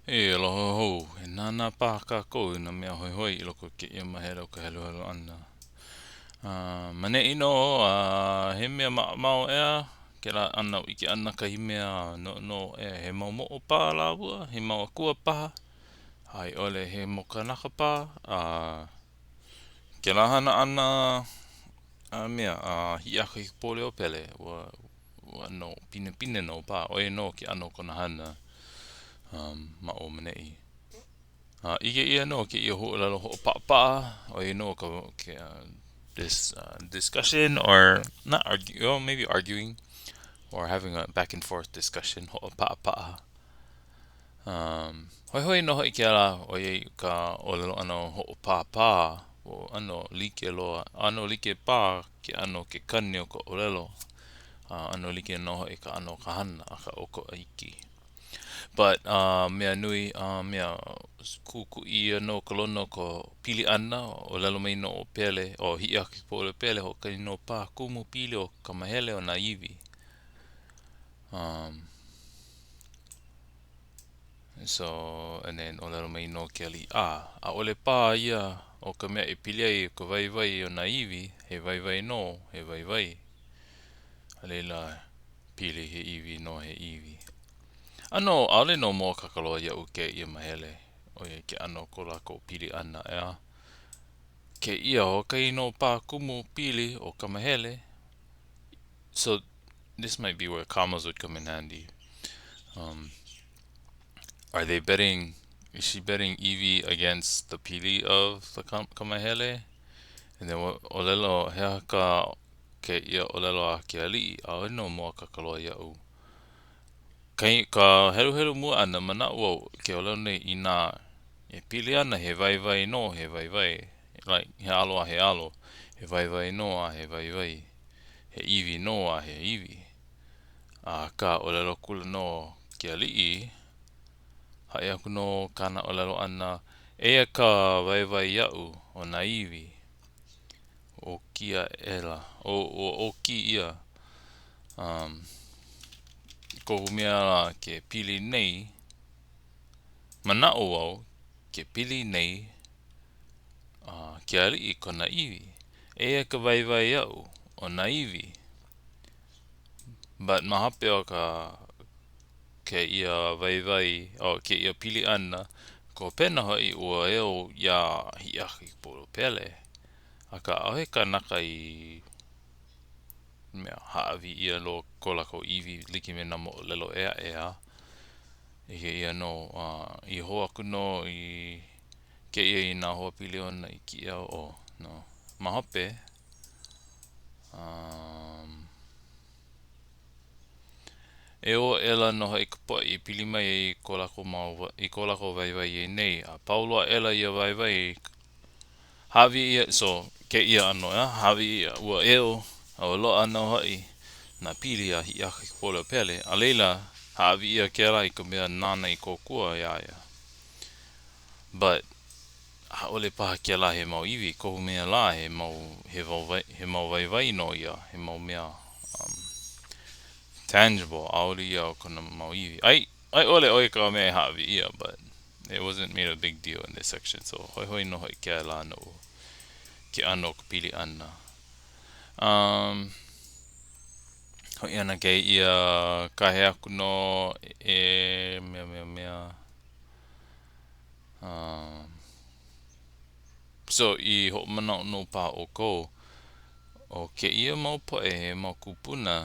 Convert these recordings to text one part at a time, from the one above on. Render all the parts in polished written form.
E aloha hou, e nānā paha kākou i nā mea hoihoi i loko o kēia mahele o ka heluhelu ʻana. Ma neʻi nō, he mea maʻamau ʻeā, kēlā ʻano ʻike ʻana kahi mea noʻonoʻo ʻe he mau moʻo paha lāua, he mau akua paha, a i ʻole he mau kānaka paha. A kēlā hana ʻana a mea a Hiʻiakaikapoliopele, ua ua ʻano pinepine nō paha, ʻo ia nō ke ʻano o kona hana ma ʻō ma neʻi. A ʻike ʻia nō kēia huaʻōlelo hoʻopaʻapaʻa, ʻo ia nō ka ke this discussion or not argue well maybe arguing or having a back and forth discussion hoʻopaʻapaʻa. Um, hoihoi nō hoʻi kēlā ʻoiai ka ʻōlelo ʻana hoʻopāpā, ua ʻano like loa, ʻano like paha ke ʻano ke kani o ka ʻōlelo, a ʻano like nō hoʻi ka ʻano o ka hana, akā ʻokoʻa iki. But, uh, mea nui, a mea kūkuʻi ʻia nō ka lono o ka pili ʻana, ʻōlelo mai nō ʻo Pele, ʻo Hiʻiakaikapoliopele, hoʻokahi nō paha kumu pili o ka mahele o nā iwi. Um, so, and then ʻōlelo mai nō ke aliʻi, a, ʻaʻole paha ia ʻo ka mea e pili ai ka waiwai o nā iwi, he waiwai nō, he waiwai. A laila, pili he iwi nō he iwi. ʻAno, ʻaʻole nō mōakāka loa iaʻu kēia mahele, ʻoiai ke ʻano o ko lākou pili ʻana, ʻeā. Kēia hoʻokahi nō paha kumu pili o ka mahele, So, this might be where commas would come in handy. Um, are they betting, is she betting iwi against the pili of the kamahele? And then what, ʻōlelo, he aha ka kēia ʻōlelo a ke aliʻi, ʻaʻole nō mōakāka loa iaʻu. Kai, ka heluhelu mua ʻana, manaʻo wau ke ʻōlelo nei inā e pili ana he waiwai nō, he waiwai. Like, he alo a he alo, he waiwai nō a he waiwai. He iwi nō a he iwi. Akā, ʻōlelo akula nō ke aliʻi, haʻi aku nō kāna ʻōlelo ʻana, Eia ka waiwai iaʻu, ʻo nā iwi. ʻOki aʻela, ua ʻoki ʻia um, kohu mea lā ke pili nei, manaʻo wau ke pili nei a ke aliʻi kona iwi. Eia ka waiwai iaʻu, ʻo nā iwi. But ma hope o ka kēia waiwai, o kēia pili ʻana, ka hopena hoʻi ua eo iā Hiʻiakaikapoliopele. Akā, ʻaʻohe kanaka i mea hāʻawi ʻia loa ko lākou iwi like me nā moʻolelo ʻē aʻe a ʻike ʻia nō a i hou aku nō i kēia i nā hoa pili ona i kēia o no ma hope um, eo aʻela nō hoʻi ka poʻe i pili mai ai i ko lākou mau i ko lākou waiwai i nei a pau loa aʻela ia waiwai hāʻawi ʻia so kēia ʻano ʻeā hāʻawi ʻia ua eo a ua loaʻa nō hoʻi nā pili a Hiʻiakaikapoliopele a laila hāʻawi ʻia kēlā i ka mea nāna i kōkua iā ia. But, ʻaʻole paha kēlā he mau iwi, kohu mea lā he mau, he he mau waiwai nō ia, he mau mea um, tangible, ʻaʻole ia o kona mau iwi. Ai, ai ʻole ʻo ia ka mea e hāʻawi ʻia, but it wasn't made a big deal in this section, so hoihoi nō hoʻi kēlā noʻu ke ʻano o ka pili ʻana. Um, hoʻi ana kēia kāhea aku nō e mea mea mea. Um, so, i hoʻomanaʻo nō paha ʻoukou, ʻo kēia mau poʻe he mau kūpuna,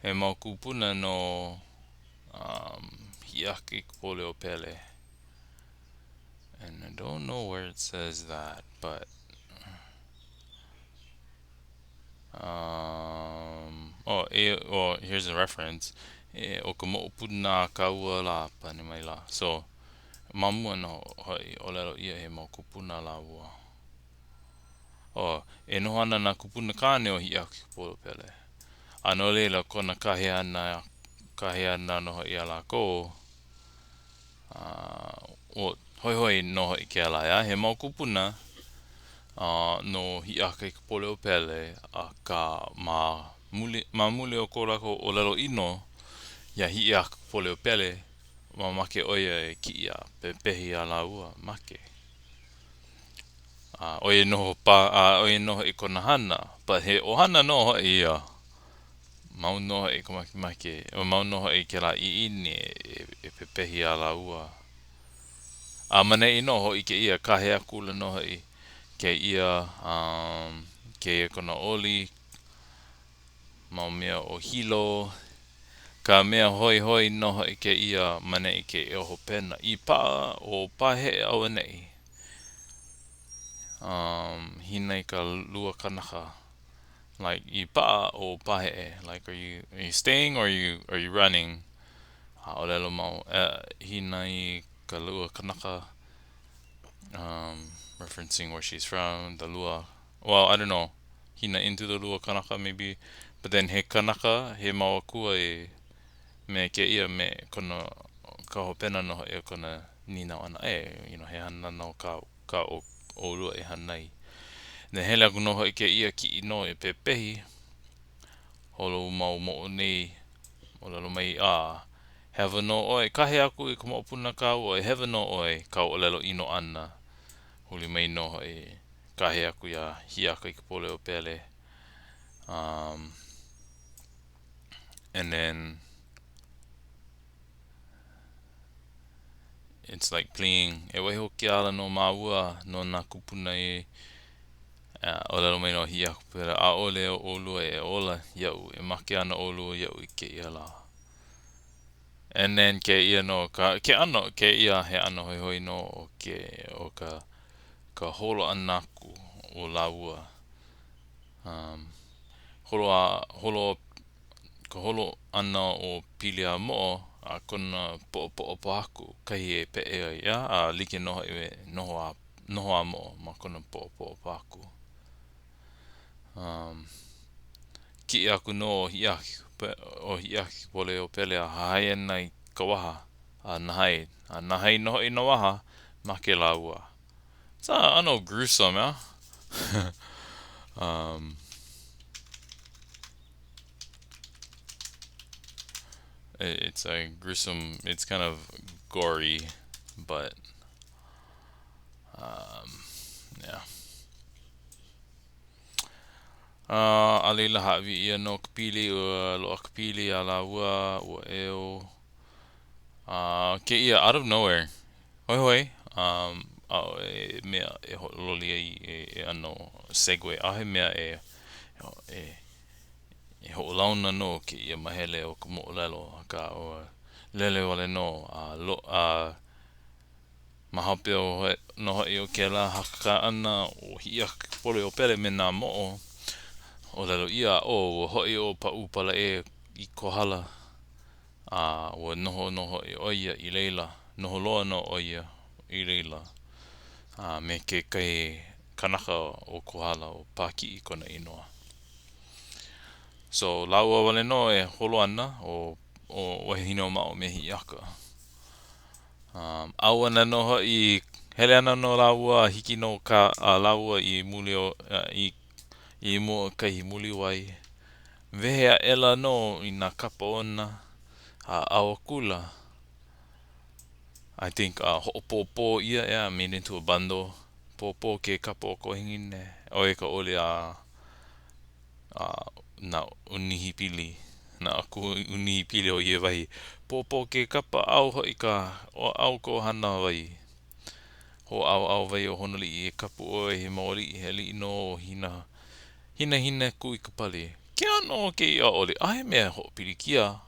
he mau kūpuna no um, Hiʻiakaikapoliopele. And I don't know where it says that, but Um, oh, e, oh, here's a reference. E, ʻo ka moʻopuna a kāua lā, pane mai la. So, ma mua nō hoʻi, ʻōlelo ʻia he mau kūpuna lāua. Oh, e noho ana nā kūpuna kāne o Hiʻiakaikapoliopele. A no laila, kona kāhea ʻana, kāhea ʻana nō hoʻi iā lākou, Uh, hoihoi nō hoʻi kēlā, ʻeā, he mau kūpuna uh, no Hiʻiakaikapoliopele, akā ma muli, ma muli o ko lākou ʻōlelo ʻino iā Hiʻiakaikapoliopele, Mamake ʻo ia e kiʻi a pepehi iā lāua, make. A ʻo ia nō pa, a ʻo ia nō hoʻi kona hana, but he ʻohana nō hoʻi ia. Mau nō hoʻi ka makemake, mau nō hoʻi kēlā ʻiʻini e pepehi iā lāua. A ma 'neʻi nō hōʻike ʻia, kāhea akula nō hoʻi kēia, um, kēia kona oli, mau mea o Hilo, ka mea hoihoi nō hoʻi kēia ma 'neʻi kēia hopena. I paʻa o paheʻe auaneʻi. Um, hīnai ka lua kanaka. Like, i paʻa o paheʻe. Like, are you, are you staying or are you, are you running? A ʻōlelo mau, uh, hīnai ka lua kanaka, um, referencing where she's from, the lua, well, I don't know, hīnai into the lua kanaka maybe, but then he kanaka, he mau akua e me kēia me kona, ka hopena nō hoʻi o kona nīnau ʻana, e, you know, he hana nō kā, kā ʻolua e hana ai. Then hele aku nō hoʻi kēia kiʻi nō e pepehi, holo mau moʻo nei, ʻōlelo mai, a, hewa nō ʻoe, kāhea aku i ka moʻopuna kāua, e hewa nō ʻoe kāu ʻōlelo ʻino ʻana. Huli mai nō hoʻi, kāhea aku iā Hiʻiakaikapoliopele. Um, and then it's like pleading, e waiho ke ala no māua, no nā kūpuna e ʻōlelo mai nō Hiʻiaka, ʻaʻole ʻolua e ola iaʻu, e make ana ʻolua iaʻu i kēia lā. And then kēia nō ka, ke ʻano, kēia he ʻano hoihoi nō o ke, o ka, ka holo ʻana aku o lāua. Um, holo a, holo, ka holo ʻana o Piliamoʻo a kona poʻopoʻo pōhaku, kahi e peʻe ai, ʻeā, a like nō hoʻi me noho a, noho a moʻo ma kona poʻopoʻo pōhaku. Um, kiʻi aku nō ʻo Hiʻiaka, ʻo Hiʻiakaikapoliopele a hahai ana i ka waha, a nahai, a nahai nō hoʻi nā waha, make lāua. It's a ʻano gruesome, ʻeā? um, it's a gruesome, it's kind of gory, but, um, yeah. Uh, a laila hāʻawi ʻia nō ka pili, ua loaʻa ka pili iā lāua, ua eo. Uh, kēia, out of nowhere. Hoihoi, um, ʻaʻohe mea e hoʻololi ai e, e ʻano segue. ʻAʻohe mea e, e, e hoʻolauna no kēia mahele o ka moʻolelo, akā ua lele wale nō a lo, a ma hope o nō hoʻi o kēlā hakakā ʻana o Hiʻiakaikapoliopele me nā moʻo, ʻōlelo ʻia, ʻo ua hoʻi ʻo Paʻūpalaʻe i Kohala. A ua noho nō hoʻi ʻo ia i laila, noho loa nō ʻo ia i laila, a me kekahi kanaka o Kohala, ʻo Pākiʻi kona inoa. So, lāua wale nō e holo ana, ʻo, ʻo Wahinehōmaʻo me Hiʻiaka. Um, ʻau ana nō hoʻi, hele ana nō lāua a hiki nō kā, a lāua i muli o, i, i mua o kahi muliwai. Wehe aʻela nō i nā kapa ona a ʻau akula. I think uh, hoʻopōpō ʻia, yeah, made into a bundle. Pōpō ke kapa o ka wahine, ʻo ia ka ʻoli a, a nā ʻūnihipili, nā akua ʻūnihipili o ia wahi. Pōpō ke kapa, ʻau hoʻi ka, ʻau ka ʻohana wai. Hōʻauʻau wai o Honoliʻi e kapu ʻoe he mau aliʻi, he aliʻi nō ʻo Hina. Hinahina-kū-i-ka-pali. Ke ʻano o kēia oli, ʻaʻohe mea hoʻopilikia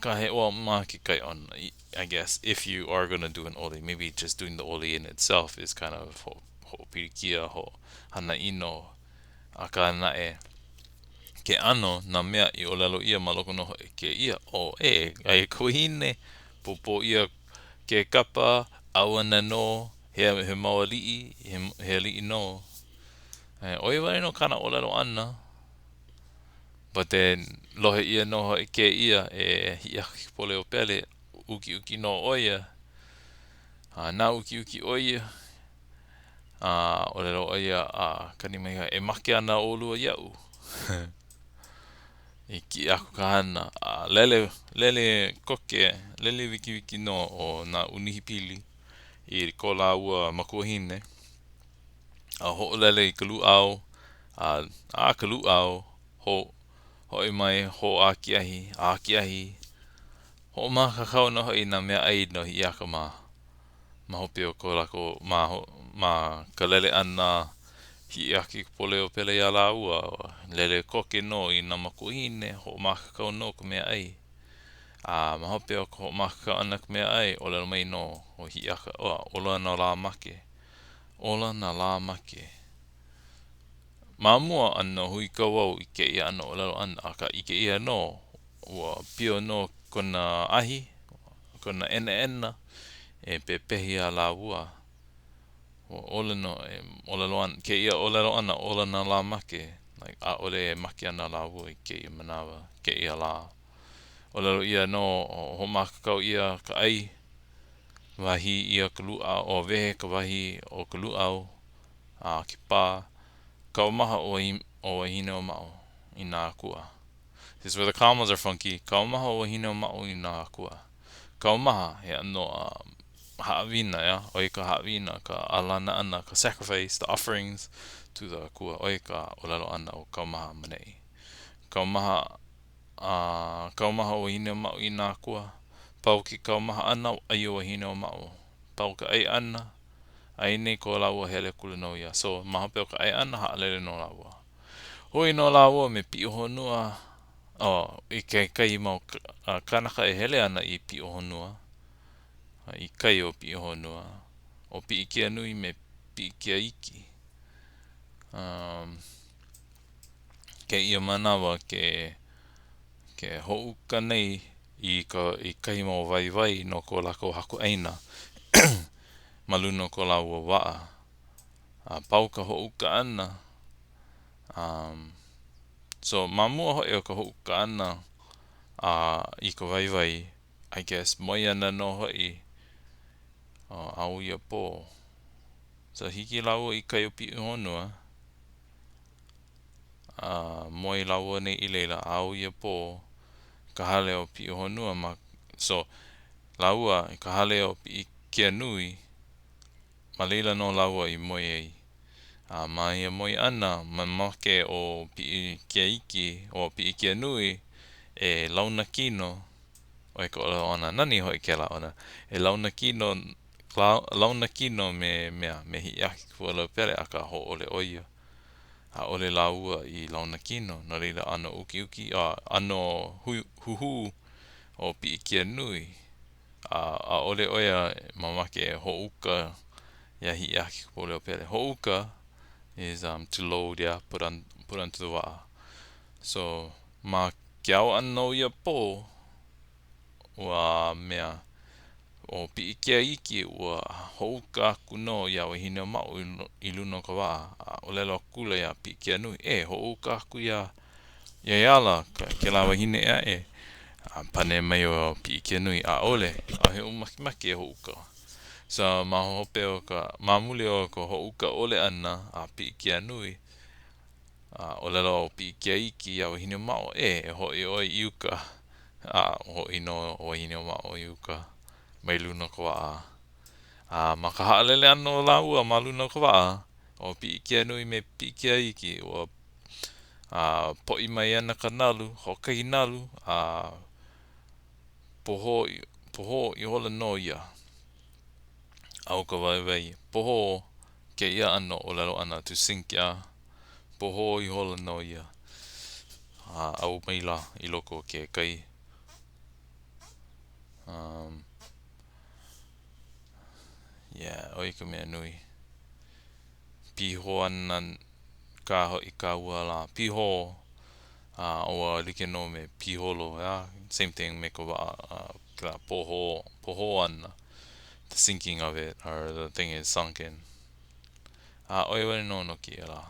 ka he well, ma kekahi ʻano, I guess, if you are gonna do an oli, maybe just doing the oli in itself is kind of hoʻopilikia, hana ʻino, akā naʻe, ke ʻano nā mea i ʻōlelo ʻia ma loko nō hoʻi kēia, ʻo, e, aia ka wahine, pōpō ʻia ke kapa, ʻau ana nō, he, he mau aliʻi, he, he aliʻi nō. ʻO ia wale nō kāna ʻōlelo ʻana. But then, lohe ʻia nō hoʻi kēia e Hiʻiakaikapoliopele, ukiuki nō ʻo ia. A nāukiuki ʻo ia. A ʻōlelo ʻo ia, a kani mai, e make ana ʻolua iaʻu. I kiʻi aku ka hana, a lele, lele koke, lele wikiwiki nō ʻo nā ʻūnihipili i ko lāua makuahine a hoʻolele i ka lūʻau, a ʻā ka lūʻau, hoʻi mai, hoʻā ke ahi, ʻā ke ahi. Hoʻomākaukau nō hoʻi i nā meaʻai no Hiʻiaka mā. Ma hope o ko lākou, ma ma ka lele ʻana Hiʻiakaikapoliopele iā lāua, lele koke nō i nā makuahine, hoʻomākaukau nō ka meaʻai. A ma hope o ka hoʻomākaukau ʻana i ka meaʻai, ʻōlelo mai nō ʻo Hiʻiaka, Ola nā lā make. Ola nā lā make. Ma mua, ʻano huikau au i kēia ʻano ʻōlelo ʻana, akā ʻike ʻia nō, ua pio nō kona ahi, kona ʻenaʻena e pepehi iā lāua. Ua ʻole nō e ʻōlelo ana, kēia ʻōlelo ʻana, ola nā lā make, like ʻaʻole e make ana lāua i kēia manawa, kēia lā. ʻŌlelo ʻia nō, hoʻomākaukau ʻia ka ʻai, wahī ʻia ka lūʻau, o wehe ka wahī o ka lūʻau, a ke pā, kaumaha ʻo Wahineʻōmaʻo i nā akua. This is where the commas are funky. Kaumaha ʻo Wahineʻōmaʻo i nā akua. Kaumaha, he ʻano haʻawina, ʻeā? ʻO ia ka haʻawina, ka ʻālana ʻana, ka sacrifice, the offerings to the akua. ʻO ia ka ʻōlelo ʻana o kaumaha ma neʻi. Kaumaha, a kaumaha ʻo Wahineʻōmaʻo i nā akua. Pau ke kaumaha ʻana, ʻai ʻo Wahineʻōmaʻo. Pau ka ʻai ʻana, ʻai nei ko lāua hele akula nō ia. So, ma hope o ka ʻai ʻana, haʻalele nō lāua. Hui nō lāua me Piʻohonua, oh, i kekahi mau kānaka e hele ana i Piʻohonua, i kai o Piʻohonua, ʻo Piʻikeanui me Piʻikeaiki. Um, kēia manawa ke, ke hoʻouka nei i ka, i kahi mau waiwai no ko lākou haku ʻāina ma luna o ko lāua waʻa. A pau ka hoʻouka ʻana, um, so ma mua hoʻi o ka hoʻouka ʻana a i ka waiwai, I guess, moe ana nō hoʻi ao ia pō. So hiki lāua i kai o Piʻihonua, a moe lāua nei i laila ao ia pō ka hale o Piʻihonua ma, so lāua i ka hale o Piʻikeanui, Ma laila nō lāua i moe ai. A ma ia moe ʻana, mamake ʻo Piʻikeaiki, ʻo Piʻikeanui e launa kino, ʻo ia ka ʻōlelo ʻana, nani hoʻi kēlā ʻona, e launa kino, launa kino me mea, me Hiʻiakaikapoliopele, akā hōʻole ʻo ia. ʻAʻole lāua i launa kino, no laila ʻano ukiuki, a ʻano huhū ʻo Piʻikeanui. A ʻaʻole ʻo ia mamake e hoʻouka iā Hiʻiakaikapoliopele. Hoʻouka is um, to load, yeah, put on, put onto the waʻa. So, ma ke ao ʻana o ia pō, ua mea, ʻo Piʻikeaiki ua hoʻouka aku nō iā Wahineʻōmaʻo i luna o ka waʻa, a ʻōlelo akula iā Piʻikeanui, E, hoʻouka aku iā Iā ia ala kēlā wahine ʻē aʻe, a pane mai ʻo Piʻikeanui, ʻAʻole, ʻaʻohe oʻu makemake e hoʻouka. So, ma hope o ka, ma muli o ka hoʻouka ʻole ʻana a Piʻikeanui, a ʻōlelo ʻo Piʻikeaiki iā Wahineʻōmaʻo, E, e hoʻi ʻoe i uka. A hoʻi nō ʻo Wahineʻōmaʻo i uka mai luna o ka waʻa. A ma ka haʻalele ʻana o lāua ma luna o ka waʻa, ʻo Piʻikeanui me Piʻikeaiki, ua A poʻi mai ana ka nalu, hoʻokahi nalu, a pohō, pohō ihola nō ia. A ʻo ka waiwai, pohō kēia ʻano ʻōlelo ʻana to sink, yeah. Pohō ihola nō ia. A ʻau maila i loko o ke kai. Um, yeah, ʻo ia ka mea nui. Pihō ana kā hoʻi ka ua lā. Pihō, a ua like nō me piholo, ʻeā? Same thing me ka waʻa, kēlā pohō, pohō ana, the sinking of it, or the thing is sunken. A ʻo ia wale nō no kēia lā.